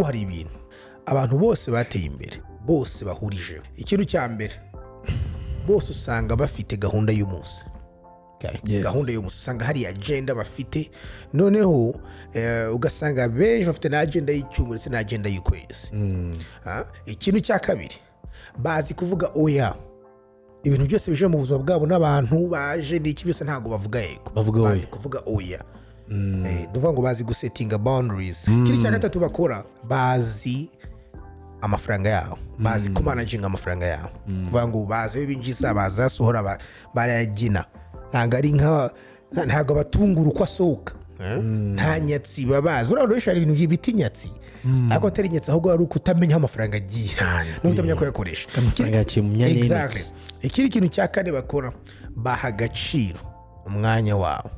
Ngo hari ibintu abantu bose bateye imbere bose bahurijeho. Ikintu cya mbere, bose usanga bafite gahunda y'umunsi. Okay. Gahunda y'umunsi, usanga hari agenda bafite. Noneho ugasanga benshi bafite na agenda y'icyumweru ndetse na agenda y'ukwezi. Ikintu cya kabiri, bazi kuvuga oya. Ibintu byose bije mu buzima bwabo n'abantu baje n'iki byose, ntabwo bavuga yego. Bavuga Bazi oya. kuvuga oya. Ni ukuvuga ngo bazi gusettinga boundaries. Ikindi cya gatatu bakora, bazi amafaranga yabo, bazi kumanaginga amafaranga yabo. Kuvuga ngo bazi ayo binjiza, bazi ayo asohora, barayagina. Ntabwo ari nka ntabwo abatungura uko asohoka. Eh? Nta nyatsi babazi. Buriya abantu benshi hari ibintu bita inyatsi, ariko atari inyatsi, ahubwo ari ukutamenya aho amafaranga agiye no kutamenya kuyakoresha. Amafaranga yaciye mu myanya y'intoki. Exactly. Ikindi kintu cya kane bakora, baha agaciro umwanya wabo,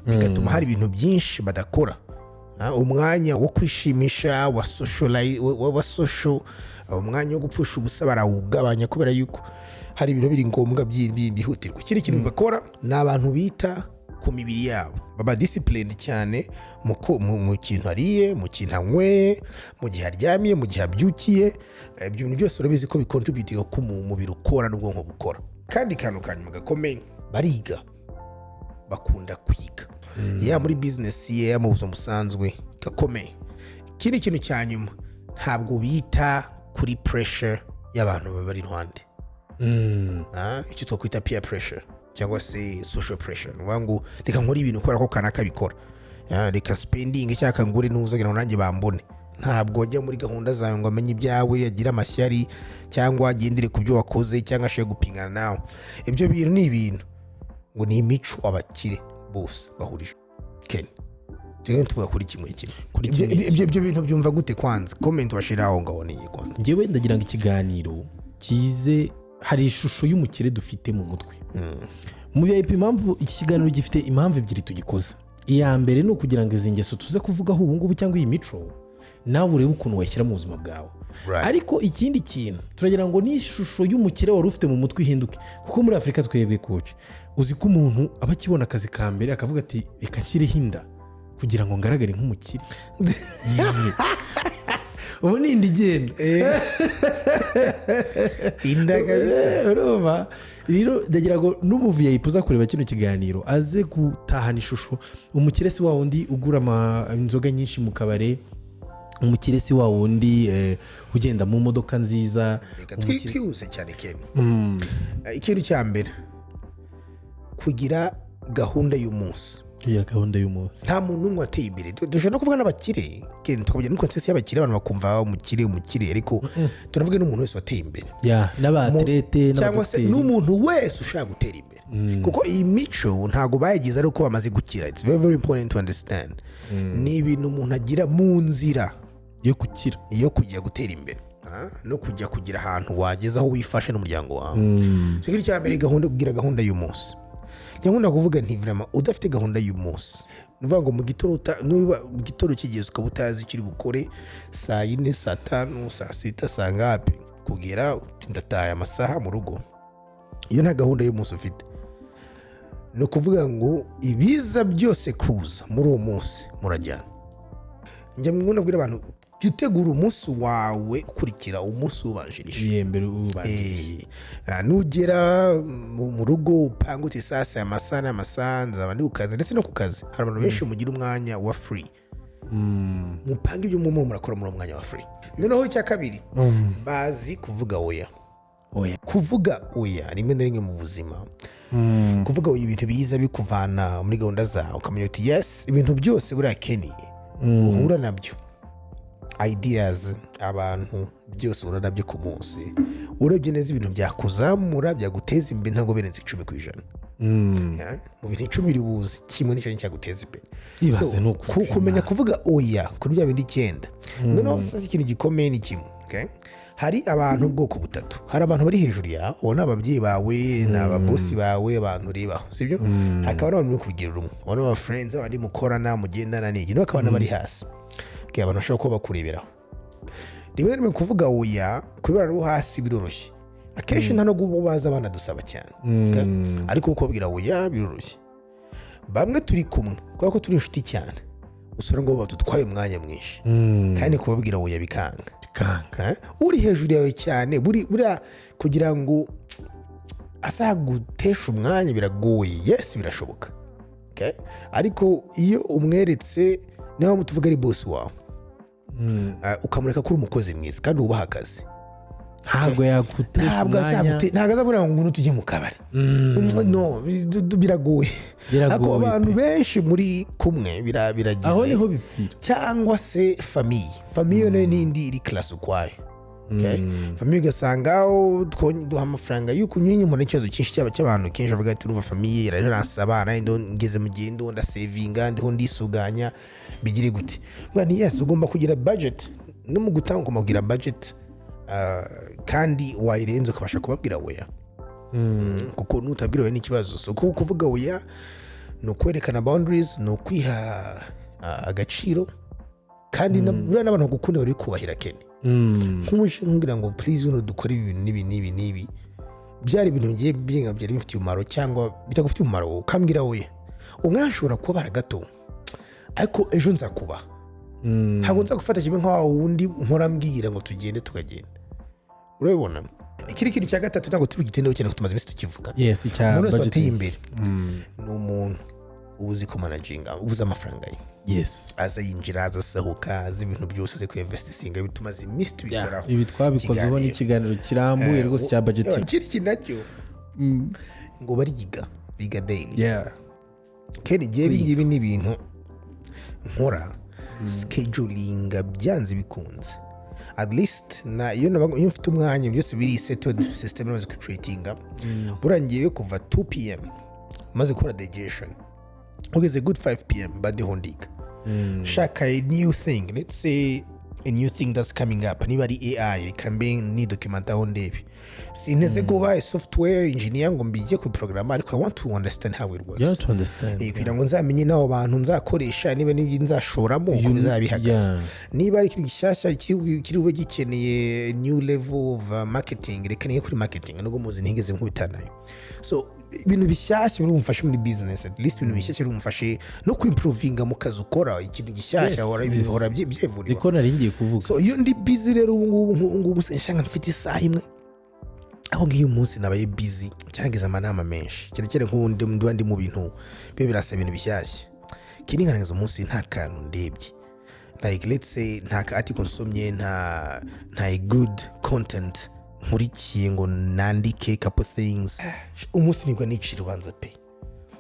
bigatuma hari ibintu byinshi badakora. Umwanya wo kwishimisha wa social, umwanya wo gupfusha ubusa barawugabanya, kubera yuko hari ibintu biri ngombwa byihutirwa. Ikindi kintu bakora, ni abantu bita ku mibiri yabo, baba disciplined cyane mu kintu ariye, mu kintu anyweye, mu gihe aryamiye, mu gihe abyukiye. Ibyo bintu byose urabizi ko bicontributinga ko umubiri ukora n'ubwonko bukora. Kandi kantu ka nyuma gakomeye, bariga, bakunda kwiga, yaba muri bizinesi ye, yaba mu buzima busanzwe, gakomeye. Ikindi kintu cya nyuma, ntabwo bita kuri pressure y'abantu baba iruhande. Icyo twakwita peer pressure cyangwa se social pressure. Ni ukuvuga ngo reka nkore ibintu kubera ko kanaka abikora. Reka spending cyangwa ngure ntuza ngo nanjye bambone. Ntabwo ajya muri gahunda zawe ngo amenye ibyawe, agire amashyari cyangwa agendere ku byo wakoze cyangwa ashobore gupingana nawe. Ibyo bintu ni ibintu ngo ni imico abakire bose bahurije. Ken, tugende tuvuga kuri kimwe kimwe. Kuri kimwe. Ibyo bintu byumva gute? Kwanza comment washyira aho ngaho ni iyi kwanza. Njyewe ndagira ngo ikiganiro kize, hari ishusho y'umukire dufite mu mutwe mu VIP. Impamvu iki kiganiro gifite impamvu ebyiri tugikoze: iya mbere ni ukugira ngo izi ngeso tuze kuvugaho ubu ngubu cyangwa iyi mico, nawe urebe ukuntu wayishyira mu buzima bwawe. Ariko ikindi kintu, turagira ngo n'ishusho y'umukire wari ufite mu mutwe ihinduke, kuko muri Afurika twebwe, coach, uzi ko umuntu aba akibona akazi ka mbere akavuga ati: "Reka nshyireho inda kugira ngo ngaragare nk'umukire." Ubu ni inda igenda. Inda kabisa. Urumva rero, ndagira ngo n'umu VIP uza kureba kino kiganiro aze gutahana ishusho: umukire si wa wundi ugura inzoga nyinshi mu kabare, umukire si wa wundi ugenda mu modoka nziza. Reka twihuse cyane, Ken. Ikintu cya mbere, kugira gahunda y'umunsi. Kugira gahunda y'umunsi. Nta muntu n'umwe wateye imbere. Dushobora no kuvuga n'abakire, Ken, tukabajya muri context y'abakire, abantu bakumva umukire umukire, ariko turavuga n'umuntu wese wateye imbere. Ya, n'abaterete. Cyangwa se n'abadogiteri. N'umuntu wese ushaka gutera imbere, kuko iyi mico ntabwo bayigize ari uko bamaze gukira. It's very, very important to understand, ni ibintu umuntu agira mu nzira yo gukira. Yo kujya gutera imbere, no kujya kugira ahantu wageze aho wifashe n'umuryango wawe. So ikintu cya mbere, gahunda, kugira gahunda y'umunsi. Njya nkunda kuvuga nti vraiment udafite gahunda y'umunsi, ni ukuvuga ngo mu gitondo niba mu gitondo kigeze ukaba utazi icyo uri bukore saa 4, saa 5, saa 6, saa ngapi, kugera uti ndataye amasaha mu rugo, iyo nta gahunda y'umunsi ufite, ni ukuvuga ngo ibiza byose kuza muri uwo munsi murajyana. Njya nkunda kubwira abantu: jya utegura umunsi wawe ukurikira umunsi ubanjirije. Iye mbere ubanjirije. Nugera mu rugo upanga uti sasa aya masaha n'amasaha nzaba ndi ku kazi, ndetse no ku kazi hari abantu benshi mugira umwanya wa free, mupange ibyo murimo murakora muri uwo mwanya wa free. Noneho icya kabiri, bazi kuvuga oya. Oya. Kuvuga oya rimwe na rimwe mu buzima, kuvuga oya ibintu biza bikuvana muri gahunda zawe, ukamenya uti yes, ibintu byose buriya keneye uhura nabyo, ideas, abantu byose uhura nabyo ku munsi, urebye neza ibintu byakuzamura, byaguteza imbere, ntabwo birenze 10%. Ya, mu bintu 10 uri buze, kimwe nicyo cyaguteza imbere. Ibaze. So, Ni ukuri. Kumenya kuvuga oya kuri bya bindi 9. Noneho sasa ikintu gikomeye ni kimwe, okay? Hari abantu ubwoko butatu. Hari abantu bari hejuru yawe, abo ni ababyeyi bawe, ni ababosi bawe, abantu urebaho, sibyo? Hakaba n'abantu muri ku rugero rumwe, abo ni aba friends, abandi mukorana, mugendana n'iki. Noneho hakaba n'abari hasi, okay, abantu bashobora kuba bakureberaho. Rimwe na rimwe kuvuga oya kuri bariya bo hasi biroroshye, akenshi nta nubwo baza banadusaba cyane, okay? Ariko kubabwira oya biroroshye. Bamwe turi kumwe kubera ko turi inshuti cyane, Usura ngo badutwaye umwanya mwinshi, kandi kubabwira oya bikanga. Bikanga. Eh? Uri hejuru yawe cyane, buriya kugira ngo azagutesha umwanya biragoye. Yes, birashoboka. Okay? Ariko iyo umweretse, niba tuvuga ari boss wawe, ukamureka ko uri umukozi mwiza kandi wubaha akazi, ntabwo yagutesha ntabwo umwanya. Ntabwo azabura ngo ngwino tujye mu kabari. No, biragoye. Biragoye Ariko abantu pe. benshi muri kumwe biragize. Aho niho bipfira. Cyangwa se famille nayo n'indi iri class ukwayo. Okay? Famille ugasanga aho duha amafaranga y'uko nyine umuntu, ikibazo cyinshi cyaba cy'abantu kenshi bavuga ati: "Urumva famille rero iransaba, nanjye ngeze mu gihe ndo ndasavinga, ndiho ndisuganya, bigire gute?" Mbwa nti: "Yes, ugomba kugira budget, no mu gutanga ugomba kugira budget, kandi wayirenza ukabasha kubabwira oya, kuko nutabwira oya ni ikibazo." So kuvuga oya ni ukwerekana boundaries, ni ukwiha agaciro, kandi buriya n'abantu bagukunda bari kubahira kene. Nk'umuje nkubwira ngo: "Please, uno dukore ibi bintu n'ibi n'ibi n'ibi," byari ibintu bigiye byinga byari bifitiye umumaro cyangwa bitagufitiye umumaro, ukambwira oya, umwana ashobora kubabara gato, ariko ejo nzakubaha. Ntabwo nzagufata kimwe nka wa wundi mpora mbwira ngo tugende tukagenda. Urabibona, ikindi kintu cya gatatu ntabwo turi bugitindeho cyane kuko tumaze iminsi tukivuga. Yes, icya Umuntu wese wateye budgeting. imbere ni umuntu uba uzi ko managinga, uba uzi amafaranga ye, aza yinjira, aza asohoka, azi ibintu byose, azi kuinvestinga. Tumaze iminsi tubikoraho. Ibi twabikozeho Ikiganiro. n'ikiganiro kirambuye rwose cya budgeting. Ikindi kintu nacyo ngo bariga, biga daily. Ken, igihe ibi ngibi ni ibintu nkora, schedulinga byanze bikunze, at least na iyo iyo mfite umwanya, byose biri settled, system imaze kucreatinga, burangiye kuva 2 p.m. maze gukora digestion, ugeze good 5 p.m. mba ndiho ndiga, shaka a new thing, let's say a new thing that's coming up. Niba ari AI, reka mbe nidocumentaho ndebe. Sinteze kuba a software engineer ngo mbijye ku porogaramu, ariko I want to understand how it works. You have to understand. Kugira ngo nzamenye n'abo bantu nzakoresha, niba n'ibyo nzashoramo uko bizaba bihagaze. Niba ari ikintu gishyashya kiri bube gikeneye new level of marketing, reka nige kuri marketing, nubwo muzi ntigeze nkubitanayo. So ibintu bishyashya biri bumufashe muri business, at least ibintu bishyashya biri bumufashe no kwimprovinga mu kazi ukora, ikintu gishyashya, hora ibintu bihora byevuriwa. Niko nari ngiye kuvuga. So iyo ndi busy rero ubu ngubu, nk'ubu ngubu nshaka mfite isaha imwe, aho ngiyo umunsi nabaye busy cyangwa ngize amanama menshi, cyane cyane nk'ubu ndiba ndi mu bintu biba birasaba ibintu bishyashya, ikindi nkarangiza umunsi nta kantu ndebye, like let's say nta ka article nsomye, nta good content nkurikiye ngo nandike couple things, umunsi nibwo nicira urubanza pe,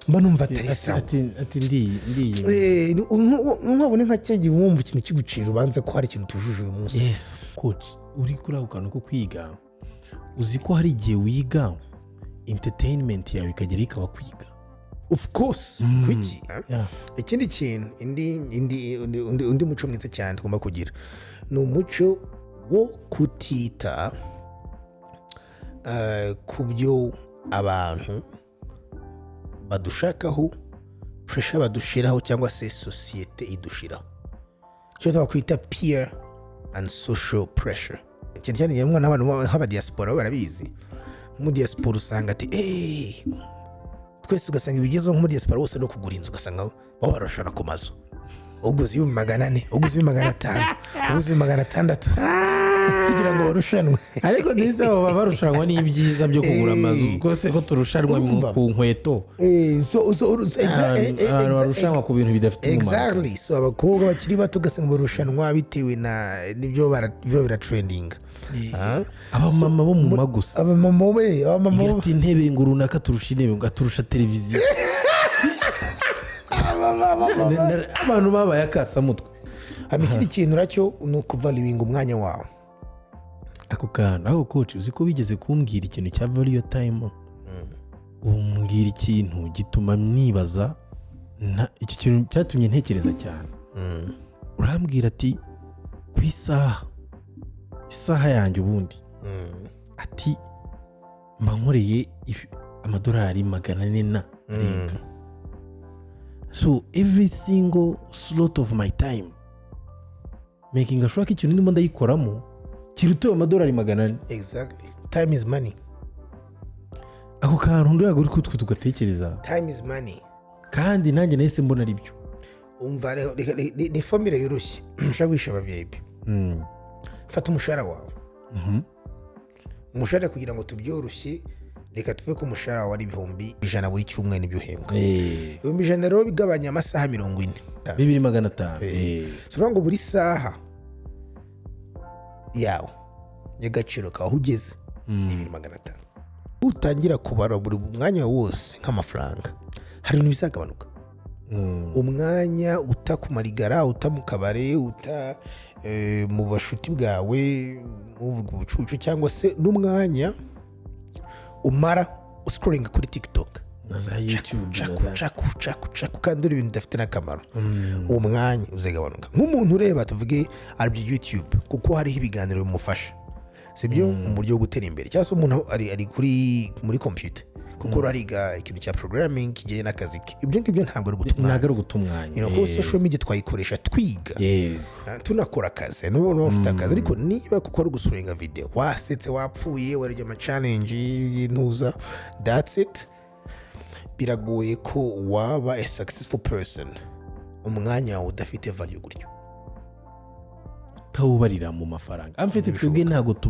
mba numva atari ati sawa. Ati ndi Nkabone nka cya gihe wumva ikintu kigucira urubanza ko hari ikintu tujuje uyu munsi. Yes coach, uri kuri ako kantu ko kwiga, uzi ko hari igihe wiga entertainment yawe ikagera ikaba kwiga? Of course, kuki? Ikindi kintu, indi indi undi, undi muco mwiza cyane tugomba kugira ni umuco wo kutita ku byo abantu badushakaho, pressure badushiraho cyangwa se sosiyete idushiraho, icyo twakwita peer and social pressure. Cyane cyane nyamwa n'abantu nk'abadiaspora bo barabizi. Mu diaspora usanga ati twese, ugasanga ibigezweho nko muri diaspora bose no kugura inzu, ugasanga bo barashora ku mazu, uguze 400,000, uguze 500,000, uguze 600,000, kugira ngo barushanwe. Ariko ndetse abo baba barushanwa n'ibyiza byo kugura amazu rwose, ko turushanwa ku nkweto. So, Abantu barushanwa ku bintu bidafite umumaro. Exactly. So abakobwa bakiri bato ugasanga barushanwa bitewe na nibyo biro biratrendinga. Abamama bo mu magusa. Abamama be, abamama bo. Ati intebe ngo runaka turusha intebe, ngo aturusha televiziyo. Abantu babaye akasamutwe. Hama ikindi kintu nacyo ni ukuvaluinga umwanya wawe. Ako kantu ako coach, uzi ko bigeze kumbwira ikintu cya value time, umbwira ikintu gituma nibaza, icyo kintu cyatumye ntekereza cyane. Urambwira ati ku isaha, isaha yanjye ubundi, ati mba nkoreye amadolari 400 na arenga, so every single slot of my time making sure ko ikintu ndimo ndayikoramo kiruta ayo madolari 400. Exactly, time is money. Ako kantu ntabwo uri kutwe tugatekereza. Time is money. Kandi nanjye nahise mbona ari byo. Umva rero, ni formule yoroshye ushobora guhisha aba VIP. Fata umushahara wawe, umushahara, kugira ngo tubyoroshye, reka tuve ko umushahara wawe ari 100,000 buri cyumweru, nibyo uhembwa. 100,000 rero bigabanya amasaha 40. 2,500. Si ukuvuga ngo buri saha yawe y'agaciro kawe aho ugeze ni 2,500. Utangira kubara buri mwanya wose nk'amafaranga, hari ibintu bizagabanuka. Umwanya uta ku marigara, uta mu kabare, uta mu bashuti bwawe muvuga ubucucu, cyangwa se n'umwanya umara uscrollinga kuri TikTok na za YouTube na caku caku caku caku, kandi uri ibintu bidafite n'akamaro, uwo mwanya uzagabanuka. Nk'umuntu ureba, tuvuge aribyo YouTube, kuko hariho ibiganiro bimufasha, sibyo, mu buryo bwo gutera imbere, cyangwa se umuntu ari muri computer kuko ariga ikintu cya programming kijyanye n'akazi ke, ibyo ngibyo ntabwo ari guta umwanya. Ntabwo ari uguta umwanya. Kuko social media twayikoresha twiga, tunakora akazi, n'ubu ufite akazi. Ariko niba kuko ari uguscrollinga video, wasetse, wapfuye, warebye ama challenge y'intuza, that's it, biragoye ko waba a successful person umwanya wawe udafite value gutyo. Utawubarira mu mafaranga amfite. Twebwe ntabwo tuba